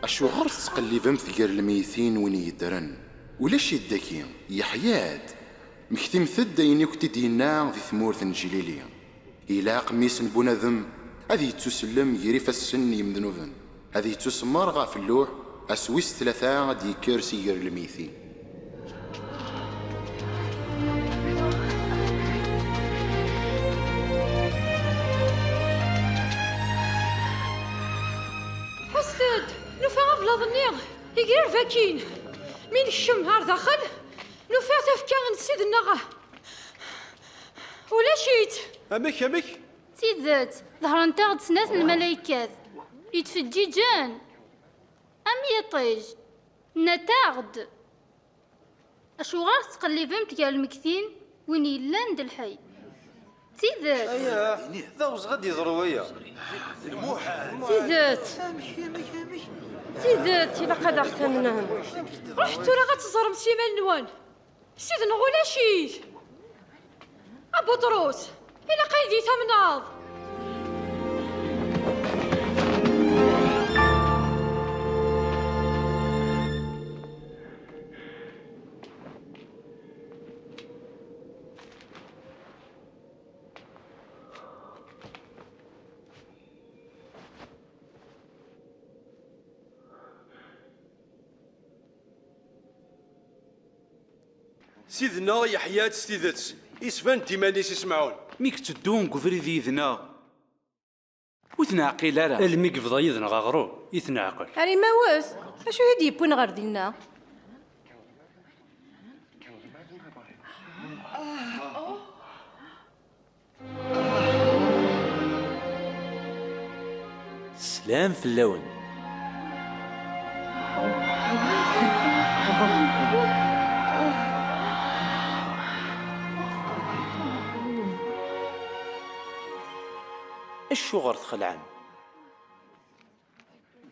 Acuɣer tettqellibemt gar lmeyytin win yeddren? Ulac-it dagi, yeḥya-d! Mmektimt-d ayen akk i d-yenna di tmurt n Jlili. Ilaq Mmi-s n bunadem ad yettusellem gar ifassen n yimednuben, ad yettusemmer ɣef lluḥ, ass wis tlata ad d-yekker si gar lmeyytin. Ḥesset-d! Nufa ablaḍ-nni igrareb akkin! Mi nekcem ɣer daxel, nufa tafekka n Ssid-nneɣ. Ulac-itt! Amek, amek? D tidet, ḍehrent-aɣ-d snat n lmalaykat yettfeǧǧiǧen am yiṭij. Nnant-aɣ-d, acuɣer tettqellibemt gar lmegtin win yellan d lḥey? D tidet. Aya, d awezɣi ad d-yeḍru waya. Tidet, amek, amek, amek? Tidet, ilaq ad aɣ-tamnem. Ruḥet tura ad teẓrem s yiman-nwen. Ssid-nneɣ ulac-it. A Buṭrus, ilaq ad yi-tamneḍ. Ssid-nneɣ Yeḥya-d s tidet, isban-d iman-is i Semɛun. Mi yetteddu deg ubrid yid-neɣ, ur t-neɛqil ara. Almi yebḍa yid-neɣ aɣrum, i t-neɛqel. Ar imawes, acu i d-yewwin ɣer dinna? Slam fell-awen. Acuɣer txelɛem?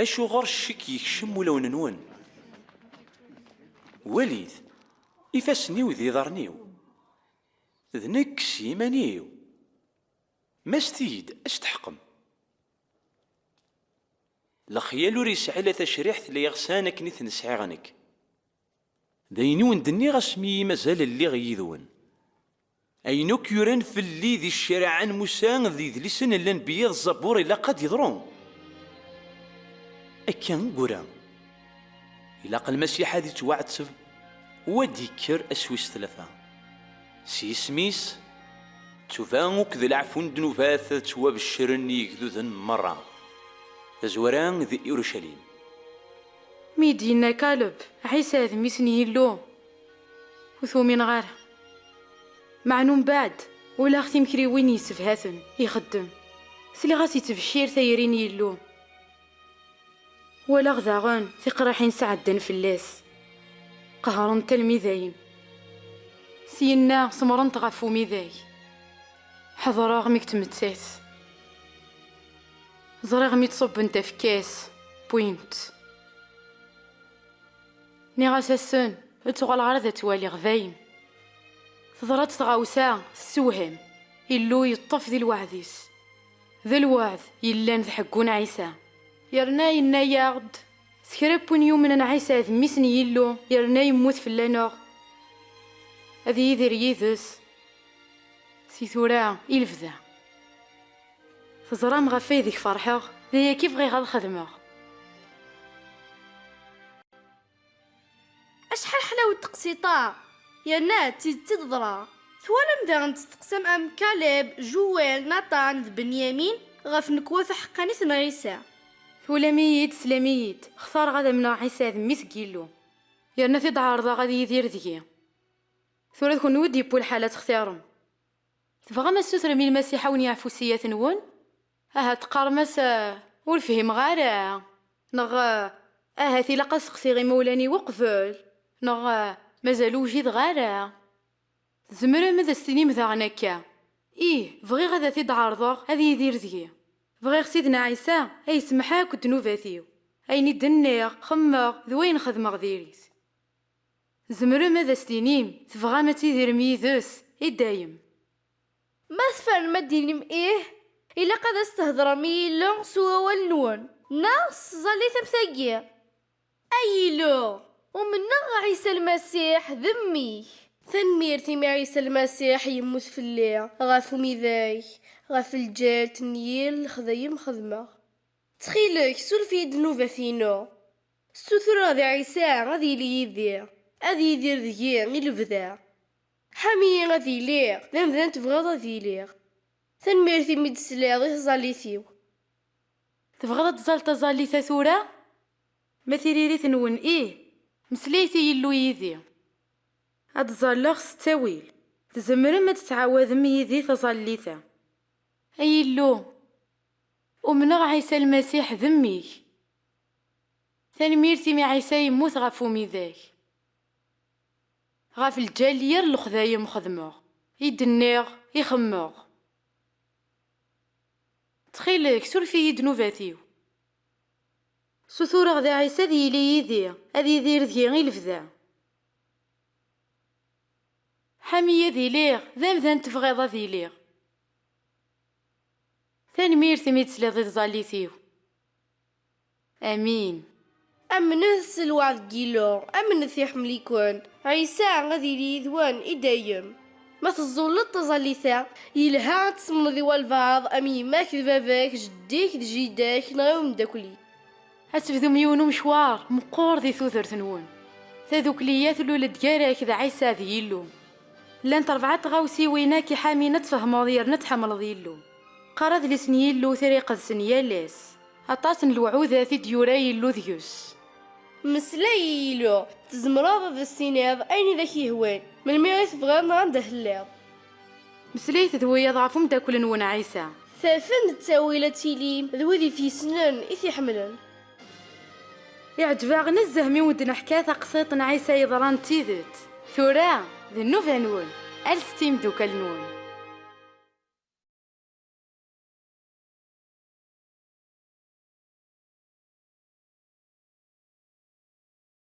Acuɣer ccek yekcem ulawen-nwen? Walit, ifassen-iw d iḍarren-iw. D nekk s yiman-iw. Mast-iyi-d, ad s-tḥeqqem. Lexyal ur yesɛi la tacriḥt la iɣsan akken i ten-sɛiɣ nekk. D ayen i wen-d-nniɣ asmi i mazal lliɣ yid-wen. Ayen akk yuran fell-i di ccariɛa n Musa d yidlisen n lanbeyya d Zabur ilaq ad d-yeḍru. Akka i yura. Ilaq Lmasiḥ ad ittwaɛetteb, u ad d-yekker ass wis tlata. S yisem-is, ttuba akked leɛfu n ddnubat ad ttwabeccren i yegduden merra. Tazwara di Urucalim. Mi d-yenna Kaleb, Ɛisa d mmi-s n Yillu, ur t-umineɣ ara. Meɛna umbeɛd, walaɣ timekriwin yessebhaten, ixeddem. Sliɣ-as yettbeccir tayri n Yillu. Walaɣ daɣen tiqraḥin sɛeddan fell-as. Qehrent almi dayen. Syenna semmrent ɣef umidag. Ḥeḍreɣ mi yettmettat. Ẓriɣ mi ttṣubbent afekkas, wwin-t. Nniɣ-as ass-n, ur ttuɣaleɣ ara ad t-waliɣ, dayen. Teḍra-d tɣawsa tessewham. Illu yeṭṭef di lweɛd-is. D lweɛd yellan d ḥeggu n Ɛisa. Yerna yenna-yaɣ-d, s kra n win yumnen Ɛisa d mmi-s n Yillu, yerna yemmut fell-aneɣ, ad yidir yid-s si tura i lebda. Teẓram ɣef aydeg ferḥeɣ? D aya i bɣiɣ ad xedmeɣ. Acḥal ḥlawet teqsiṭ-a! Yerna d tidet i d-teḍra. Twalam daɣen testeqsam am Kaleb, Juwel, Natan d Benyamin ɣef nnekwa taḥeqqanit n Ɛisa. Twalam-iyi-d, teslam-iyi-d. Xtareɣ ad amneɣ Ɛisa d mmi-s n Yillu. Yerna ad t-id-ɛerḍeɣ ad yidir deg-i. Tura d kenwi i d-yewwi lḥal ad textirem. Tebɣam ad tessutrem i Lmasiḥ ad wen-yeɛfu ssiyat-nwen? Ahat teqqarem-as, "Ah, ur fhimeɣ ara." Neɣ, ah, "Ahat ilaq ad seqsiɣ imawlan-iw uqbel." Neɣ, ah, "Mazal ur wjideɣ ara." Tzemrem ad as-tinim daɣen akka, "Ih, bɣiɣ ad t-id-ɛerḍeɣ ad yidir deg-i. Bɣiɣ Sidna Ɛisa ad yesmeḥ akk ddnubat-iw. Ayen i d-nniɣ, xemmeɣ, d wayen xedmeɣ diri-t." Tzemrem ad as-tinim tebɣam ad tidirem yid-s i dayem. Ma tfernem ad d-tinim ih, ilaq ad as-thedrem i Yillu s wawal-nwen, neɣ s tẓallit am tagi: "Ay Illu, umneɣ Ɛisa Lmasiḥ d mmi-k. Tanemmirt imi Ɛisa Lmasiḥ yemmut fell-i ɣef umidag, ɣef lǧal n yir lexdayem xedmeɣ. Ttxil-k, suref-iyi-d nnubat-inu. Ssutreɣ di Ɛisa ad yili yid-i, ad yidir deg-i i lebda. Ḥam-iyi ad iliɣ d amdan tebɣiḍ ad iliɣ. Tanemmirt imi d-tesliḍ i tẓallit-iw." Tebɣiḍ ad tẓalleḍ taẓallit-a tura? Ma tiririt-nwen ih, meslayet i Yillu yid-i. Ad ẓalleɣ s ttawil. Tzemrem ad tettɛawadem yid-i taẓallit-a. Ay Illu, umneɣ Ɛisa Lmasiḥ d mmi-k. Tanemmirt imi Ɛisa yemmut ɣef umidag. Ɣef lǧal n yir lexdayem xedmeɣ, i d-nniɣ, i xemmeɣ. Ttxil-k, suref-iyi ddnubat-iw. Sutureɣ di Ɛisa ad yili yid-i, ad yidir deg-i i lebda. Ḥami ad iliɣ, d amdan tebɣiḍ ad iliɣ. Tanemmirt imi d-tesliḍ i tẓallit-iw. Amin. Amnet s lweɛd n Yillu, amnet iḥemmel-iken. Ɛisa ad yili yid-wen i dayem. Ma teẓẓulleḍ taẓallit-a, yelha ad tesmneḍ i walbeɛḍ am yemma-k d baba-k, jeddi-k d jida-k neɣ i umeddakel-ik. Ad tebdum yiwen umecwar meqqer di tudert-nwen. Tadukli-a tlul-d gar-ak d Ɛisa d Yillu. Llant rebɛa tɣawsiwin ad k-iḥamin ad tfehmeḍ yerna ad tḥemmleḍ Yillu. Qqar adlis n Yillu, Tira Iqedsen yal ass. Aṭas n lewɛudat i d-yura Yillu deg-s. Mmeslay i Yillu, tzemreḍ ad as-tiniḍ ayen i d ak-yehwan, melmi i tebɣiḍ neɣ anda telliḍ. Meslayet d wiyaḍ ɣef umeddakel-nwen Ɛisa. Terfem ttawil ad tilim d wid i t-yessnen, i t-iḥemmlen. Iɛǧeb-aɣ nezzeh mi wen-d-neḥka taqsiṭ n Ɛisa yeḍran d tidet. Tura, d nnuba-nwen. Alset imeddukal-nwen.